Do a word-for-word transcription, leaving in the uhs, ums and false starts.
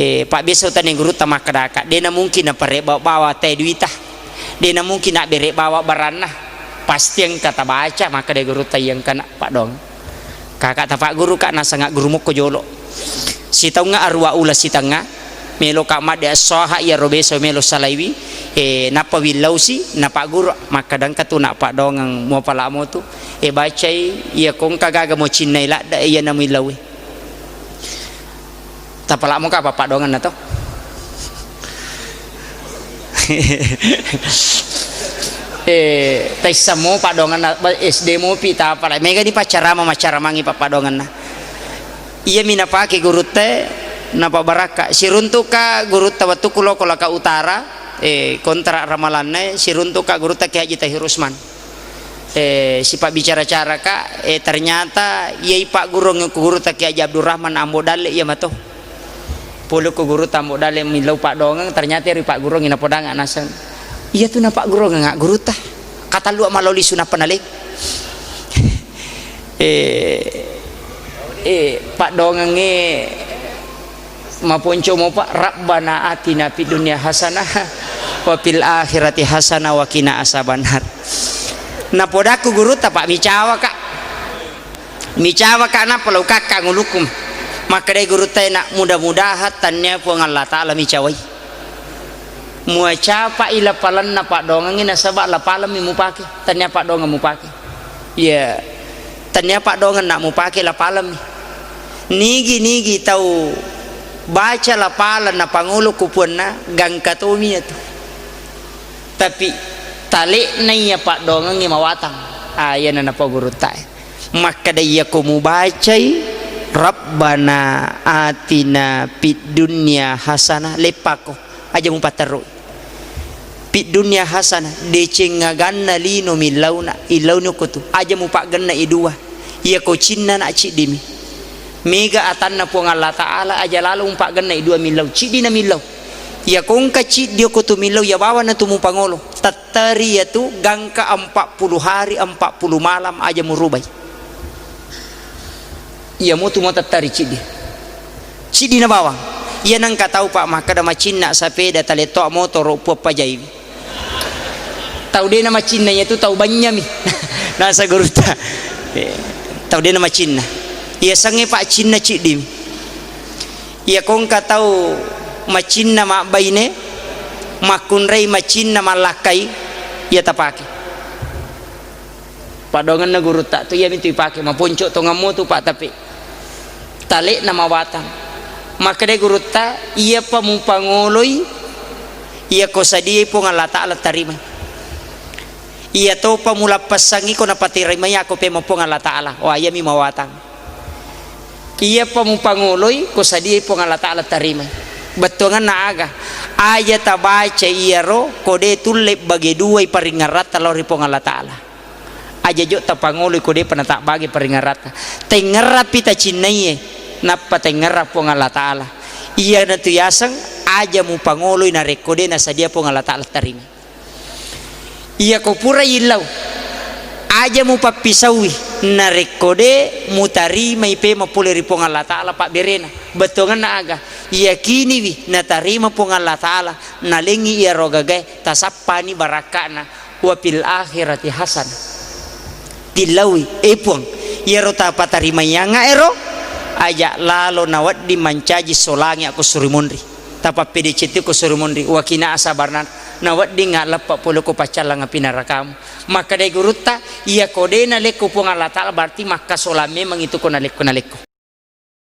Eh, pabbiasa utanai gurutta makkedaka, de' namungkin napareba bawa te duita, de' namungkin nabbere bawa baranna, pasti engka tabaca, makkeda gurutta, iya engkana paddoang. Kaka tapagguru ka, nasanga guru mokko jolo. Sitaungnga arua ula sitengnga, melo ka madde assoha iyaro beso melo salaiwi, eh, nappa willausi, napagguru, makkeda engka tu na paddoangeng muapala motu, eh, bacai, iya kongka gaga mo cinnai ladde, iya namillauwe. Tapalamo ka apa paddoangenna to? Eh, taissamo paddoangenna, ba-, S D mopi tapala. Mega ni paccarama, maccaramangi pa paddoangenna. Iyami napake gurutta, napabarakka. Siruntuka gurutta wettukku loko Laka Utara, eh, kontra ramalanna, siruntuka gurutta Kiai Haji Tahir Usman. Eh, sipabbicara-cara ka, eh, ternyata iyai paggurung ku gurutta Kiai Haji Abdurrahman Ambo Dalle iya mato. Pole ku gurutta Ambo Dalle millau paddoangeng, ternyata ri paggurung napodanga naseng. Iya tu napaggurung gurutta. Katallu malao lisu nappa naleng. Eh, eh, paddoangengnge Maponco mopa, "Rabbana atina fid dunya hasanah wa fil akhirati hasanah wa qina azabannar." Napodakku gurutta, Pak, micawa ka. Micawa ka, nappa lao kakka ngulukku. Makkedai gurutta, "Nak, mudah-mudahan tannia Puang Allah Ta'ala micawai. Muacapai lapalanna paddoangengnge nasaba lapalemmi mupake, tannia paddoangeng mupake." Iya, tannia paddoangeng nak mupake lapalemmi. Nigi-nigi tau baca lapaleng napangolo ku puanna, gangka tomi iyatu. Tapi tale'na iya paddoangengnge mawatang. Ah, iyana napau gurutta e. Makkeda, "Iyako mubacai, Rabbana atina fid dunya hasanah," leppako. Aja mupatterru. Fid dunya hasanah, deceng aganna lino millauna, illauni okko tu. Aja mupaggenna i dua. Iyako cinna na ciddimi. Mega atanna Puang Allah Ta'ala, aja lalo mupaggenna i dua millau. Ciddi na millau. Iyako engka ciddi okko tu millau, iya bawanna tu mupangolo. Tattari iyatu gangka empat puluh hari, empat puluh malam aja murubai. Iya mutu mo tattari ciddi. Ciddi na bawang. Iya nengka tau, Pak, makkeda macinna sapeda, talettoa motoro, puappajaiwi. Tau de na macinna iyatu tau bannyami. Nasa gurutta. Eh, tau de na macinna. Iya sange, Pak, cinna ciddimi. Iya kongka tau macinna mabbaine, makkunrai macinna mallakkai, iya tapake. Paddoangenna gurutta tu, iyami tu ipake, maponco tongammu tu, Pak, tapi tale'na mawatang. Makkedai gurutta, "Iyapa mupangoloi, iyako sadiai Puang Allah Ta'ala tarimai. Iyatopa mulappessangi ko napatarimai ako pema Puang Allah Ta'ala." Wah, iyami mawatang. Iyapa mupangoloi, ko sadiai Puang Allah Ta'ala tarimai. Bettuangenna aga? Aja tabaca iyaro, ko de tulle bage duai paringngeratta lao ri Puang Allah Ta'ala. Aja jo tapangoloi ko depa natabbage paringngeratta. Taingngerappi tacinnaie, nappa taingngerang Puang Allah Ta'ala. Iyanatu yaseng aja mupangoloi narekko de nasadia Puang Allah Ta'ala tarimai. Iyako pura illau, aja mupappisaui, narekko de mutarimai pema pole ri Puang Allah Ta'ala pabberena. Bettuangenna aga? Iyakiniwi natarima Puang Allah Ta'ala, nalengngi iyaro gagae, tasappani barakka'na, "Wa fil akhirati hasanah." Tillaui, "Eh, Puang, iyaro tapatarimaiangnga ero, aja lalo nawedding mancaji solangi ako suri monri. Tapappedeceng tu ko suri monri, wa qina azabannar, naweddingnga leppa pole ko paccallang api narakamu." Makkedai gurutta, "Iyako de nalekko Puang Allah Ta'ala, berarti makkasolang memang itu ko nalekko-nalekko."